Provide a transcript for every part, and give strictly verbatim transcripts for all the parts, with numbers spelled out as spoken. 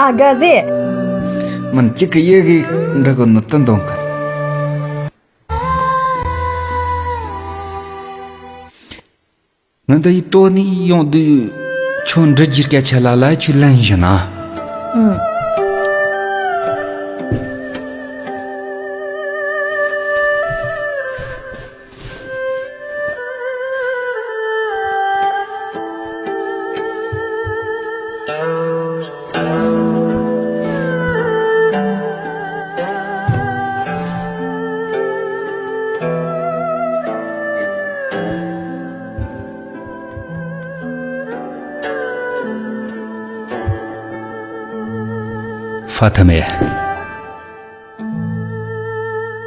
ཨ་དགའ་ཟེ། མིན་གཅིག་གི་ཡི་གེ་འདྲ་གི་ནི་ཏན་དོན་གི། ང་འདི་ཡི་ལྟོ་ནི་ཡོང་དུས་ཁྱོད་འདྲི་རྒྱུ་སྐད་ཆ་ལ་ལ་ཁྱོད་ལན་ཞུ་ན། ཨང་། ཧྥ་ཐ་མེ།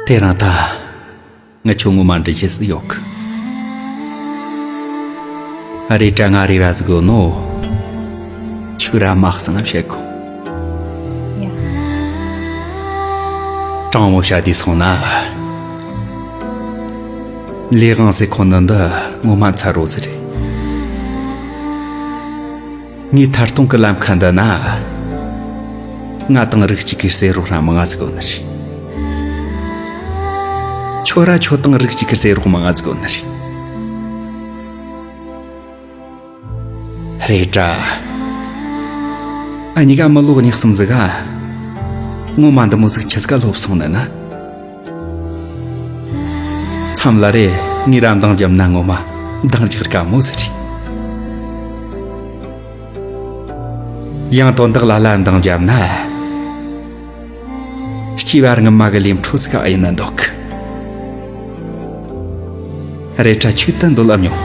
དེ་རིང་ད་ངས་ཁྱོད་ངོ་མ་འདྲི་རྒྱུ་ཟིག་ཡོད་གི། ཨ་རེ་དྲ་ང་རེ་བ་ཟིག་ཡོད་ནོ། ཁྱོད་ར་མ་གསང་ང་བཤད་གོ། ཡ། དྲང་མོ་བཤད་དུས་སོང་ན། ལས་དབང་ཟེར་ཁོ་ནི་འདི་ངོ་མ་མཚར་རོ་ཟིག་རེད། ངའི་ཐད་གཏོང་གི་ལམ་ཁ་འདི་ན། ང་དང་རིགས་གཅིག་གི་རྩེ་རོགས་རང་མང་ང་ཟིག་ཡོད་ནི་རེད། ཁྱོད་ར་ཁྱོད་དང་རིགས་གཅིག་གི་རྩེ་རོགས་མང་ང་ཟིག་ཡོད་ནི་རེད། རེད་དྲ། ཨ་གཉིས་ཀ་མི་ལོ་གཉིས་གསུམ་ཟིག་ག་ངོ་མ་འདི་མོ་ཟིག་ཆི་ཟིག་ག་ལོབས་སོང་ནི་ན། མཚམས་ལ་རེ་ངའི་ར་འདང་བརྒྱབ་ན་ངོ་མ་འདང་རྒྱག་དཀའ་མོ་ཟིག་རེད། ཡང་དོན་དག་ལ་ལ་འདང་བརྒྱབ་ན། སྐྱེ་བ་སྔ་མ་གི་ལས་འཕྲོ་ཟིག་ག་ཨེ་ཡིན་ན་འདུག། རེད་དྲ་ཁྱོད་ད་འདོད་ལབ་མྱོང་།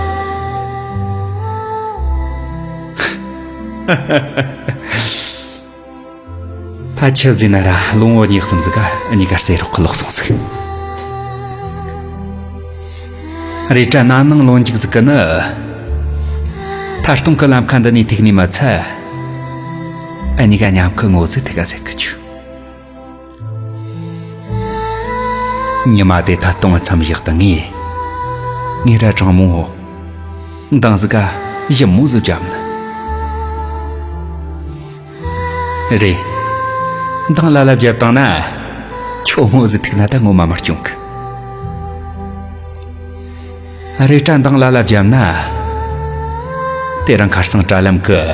ཕ་ཆི་ཟིན་ན་ར་ལོ་ངོ་གཉིས་གསུམ་ཟིག་ག་གཉིས་ཀ་རྩེ་རོགས་ཁུ་ལོག་སོང་ཟིག། རེད་དྲ་ན་ནིང་ལོ་མཇུག་ཟིག་གི་ནི། ཐད་གཏོང་གི་ལམ་ཁ་འདི་ནས་ཐུག་ནས་མ་ཚད། ཨ་གཉིས་ཀ་མཉམ་གི་ངོ་ཟིག་ཐུག་ག་ཟེར་གི་ཆུ། ཉི་མ་དེ་ཐད་གཏོང་མཚམས་བཞག་ཏུ་ངས། ངས་ར་དྲང་མོ། འདང་ཟིག་ག་ཞིབ་མོ་ཟིག་བརྒྱབ་ནི། རེད། འདང་ལ་ལ་བརྒྱབ་བཏང་ན། ཁྱོད་ངོ་ཟིག་ཐུག་ན་ད་ངོ་མ་མར་བྱུང་གི། རེད་དྲ་འདང་ལ་ལ་བརྒྱབ་ན། དེ་རིང་ཁ་སང་དྲ་ལམ་གི།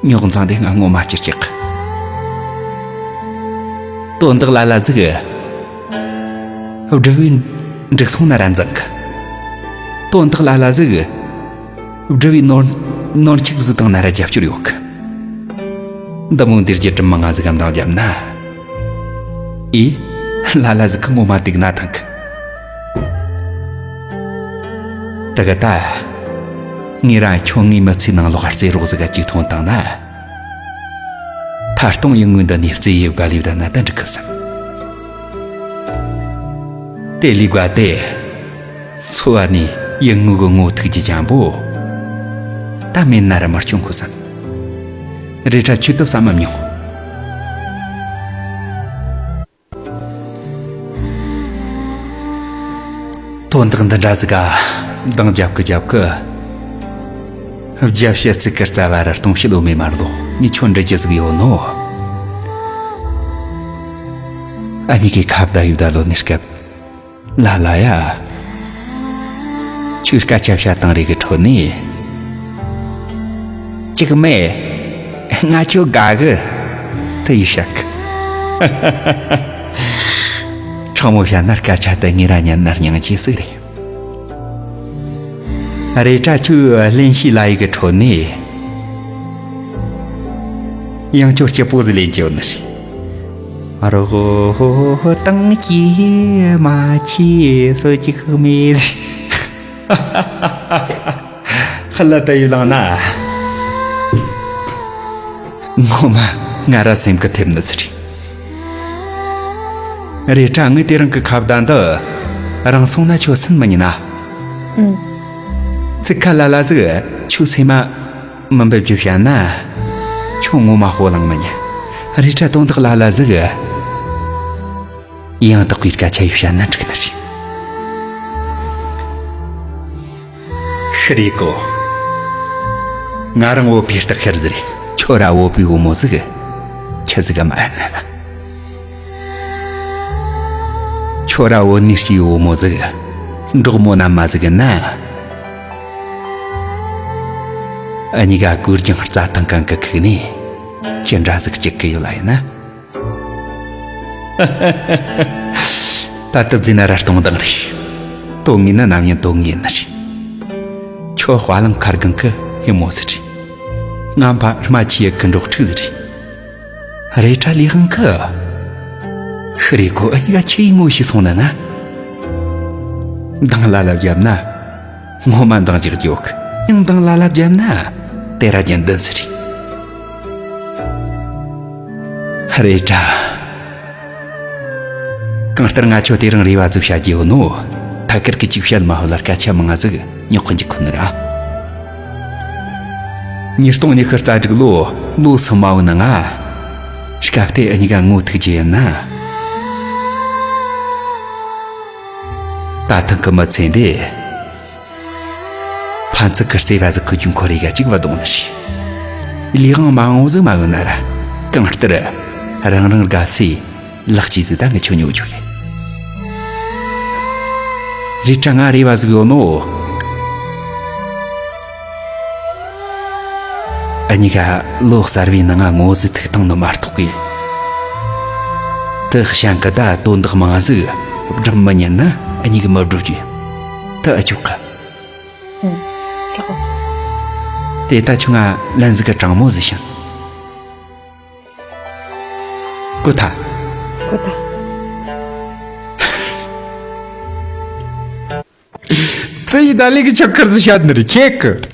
རྙོག་འཛིང་དེ་ང་ངོ་མ་ཅིར་ཅིག། དོན་དག་ལ་ལ་ཟིག། སྒྲུབ་པའི་འགྲིག་སོང་ན་ར་འཛིང་གི། དོན་དག་ལ་ལ་ཟིག། སྒྲུབ་པའི་ནོར་ནོར་འཁྱུག་ཟིག་བཏང་ན་ར་རྒྱབ་སྐྱོར་ཡོད་གི། འདི་མོ་འདིར་རྒྱུ་གྲིམ་མ་ང་ཟིག་གམ་དང་བརྒྱབ་ན། ཨི། ལ་ལ་ཟིག་གི་ངོ་མ་དུག་ན་ཐང་གི། དེ་ག་ད། ངས་ར་ཁྱོད་ངའི་མི་ཚེའི་ནང་ལོགས་རྩེ་རོགས་ཟིག་ག་ཅིག་ཐོན་བཏང་ན། ཐད་གཏོང་ཡིན་ངོས་འདི་ནས་རྩེ་ཡི་བརྒལ་ལས་བསྡད་ན་ད་འགྲིག་གི་བསམ། དེ་ལས་བརྒལ་ཏེ། འཚོ་བ་ནས་ཡིན་ངོས་གི་ངོ་ཐུག་རྒྱུ་ཅན་པོ། ད་མེད་ན་ར་མར་བྱུང་གི་བསམ། རེད་དྲ་ཁྱོད་ད་བསམ་མ་མྱོང་། དོན་དག་འདི་འདྲ་ཟིག་ག་འདང་རྒྱབ་གི་རྒྱབ་གི། རྒྱབ་བཤད་ཚིག་གི་རྩ་བ་ར་གཏོང་བཤད་ལོ་མེ་མར་ལོ་ངས་ཁྱོད་འདྲི་རྒྱུ་ཟིག་ཡོད་ནོ། ཨ་ནི་གི་ཁ་བརྡ་ཡི་བརྡ་ལོ་ནི་སྐབས། ལ་ལ་ཡ། ཁྱོད་སྐད་ཆ་བཤད་སྟངས་རེ་གི་ཁྲོད་ནས། ཅིག་མེད། ང་ཁྱོད་དགའ་གི། དེ་ཡི་བཤད་གི། དྲང་མོ་བཤད་ན་སྐད་ཆ་དེ་ངེད་ར་ཉན་ན་སྙིང་རྗེ་ཟིག་རེད། རེད་དྲ་ཁྱོད་གླེན་བཤད་ལ་ཡི་གི་ཁྲོད་ནས། ཡང་ཁྱོད་སྐྱིད་པོ་ཟིག་ལེན་གྱི་ཡོད་ནི་རེད། རོ་ཧོ་ཧོ་ཧོ་ཏང་ཀྱི་མ་ཆི་སོ་ཅི་ཁུ་མི་ཧ་ལ་ད་ཡུལ་ལང་ན། ངོ་མ་ང་ར་སེམས་ཀྱི་ཐེབས་ནི་ཟིག་རེད། རེད་དྲ་ངས་དེ་རིང་གི་ཁ་བརྡ་འདི་རང་སོང་ན་ཁྱོད་སུན་མི་ཉན་ན། ཨུམ། ཚིག་ཁ་ལ་ལ་ཟིག་ཁྱོད་སེམས་མ། མི་འབེབས་རྒྱུ་བཤད་ན། ཁྱོད་ངོ་མ་སྤོ་ལངས་མི་ཉན། རེད་དྲ་དོན་དག་ལ་ལ་ཟིག་ཡང་དག་པའི་སྐད་ཆ་ཡིས་བཤད་ན་འགྲིག་ནི་རེད། ཤི་རེད་གོ། ང་རང་བོད་པའི་སྟག་ཤར་ཟིག་རེད། ཁྱོད་ར་བོད་པའི་བུ་མོ་ཟིག་ཆི་ཟིག་ག་མ་ཡིན་ན། ཁྱོད་ར་བོད་ནས་སྐྱེས་བུ་མོ་ཟིག་འབྲོག་མོ་ན་མ་ཟིག་ན། ཨ་ནི་ག་གུར་ལྗང་རྩྭ་ཐང་གང་གི་ཁུག་ནས་ཅི་འདྲ་ཟིག་སྐྱིད་གི་ཡོད་ལ་ཡིན་ན། ད་ལྟ་བརྫིས་ན་ར་སྟོང་འདང་རེད། དོན་ངེས་ན་ནམ་ཡང་དོན་ངེས་ཡིན་ནི་རེད། ཁྱོད་དཔའ་ལམ་ཁ་རྒན་གི་ཧེ་མོ་ཟིག་རེད། ང་ཕ་རྨ་ཆུ་ཡི་གི་འབྲོག་ཕྲུག་ཟིག་རེད། རེད་དྲ་ལས་དབང་གི། ཤི་རེ་ཁོ་ཨ་ནི་ག་ཆི་ཡི་ངོ་ཤེས་སོང་ན་ན། མདང་ལ་ལ་བརྒྱབ་ན། ངོ་མ་མདང་རྒྱག་རྒྱུ་ཡོད་གི། ཡང་མདང་ལ་ལ་བརྒྱབ་ན། དེ་ར་རྒྱན་ལྡན་ཟིག་རེད། རེད་དྲ། གང་ལྟར་ང་ཆོ་དེ་རིང་རེ་བ་ཟིག་བྱ་རྒྱུ་ཡོད་ནོ། ཐད་ཀར་གི་ཅིག་བཤད་མ་ཧོ་ལ་སྐད་ཆ་མང་ང་ཟིག་ཉོག་གི་འཇུག་ཁོ་ནི་ར། ཉིས་སྟོང་ཉི་ཤུ་རྩ་དྲུག་ལོ་ལོ་སུམ་མ་བུ་ནང་ང་། སྐབས་དེ་ཨ་ནི་ག་ངོ་ཐུག་རྒྱུ་ཡིན་ན། ད་ཐེངས་གི་མི་ཚེ་འདི། ཕན་ཚུན་གི་བརྩེ་བ་ཟིག་གི་རྒྱུ་འཁོར་རེ་ག་ཅིག་བ་གཏོང་ནི་རེད། ལས་དབང་མ་འོངས་ཟིག་མ་ཡོང་ན་ར། གང་ལྟར་རང་རང་དགའ་སའི་ལག་སྐྱེས་ཟིག་ད་ངས་ཁྱོད་ཉོ་རྒྱུ་ཡིན། རེད་དྲ་ང་རེ་བ་ཟིག་ཡོད་ནོ། ཨ་ནི་ག་ལོ་གསར་བའི་ནང་ང་ངོ་ཟིག་ཐུག་བཏང་ནི་མ་གཏོགས་གི། དེ་ཤང་གི་ད་དོན་དག་མང་ཟིག་སྒྲུབ་མི་ཉན་ན་ཨ་ནི་གི་མི་སྒྲུབ་རྒྱུ། ད་ཨ་ཅོག་ག་ཨུ། དྲག་གོ། དེ་ད་ཆུང་ང་ལན་ཟིག་གི་དྲང་མོ་ཟིག་བྱིན། གོ་ཐལ། གོ་ཐལ། དེ་ཡི་ད་ལི་གི་ཆོག་ཁར་ཟིག་བཤད་ནི་རེད་ཁྱེད་གི།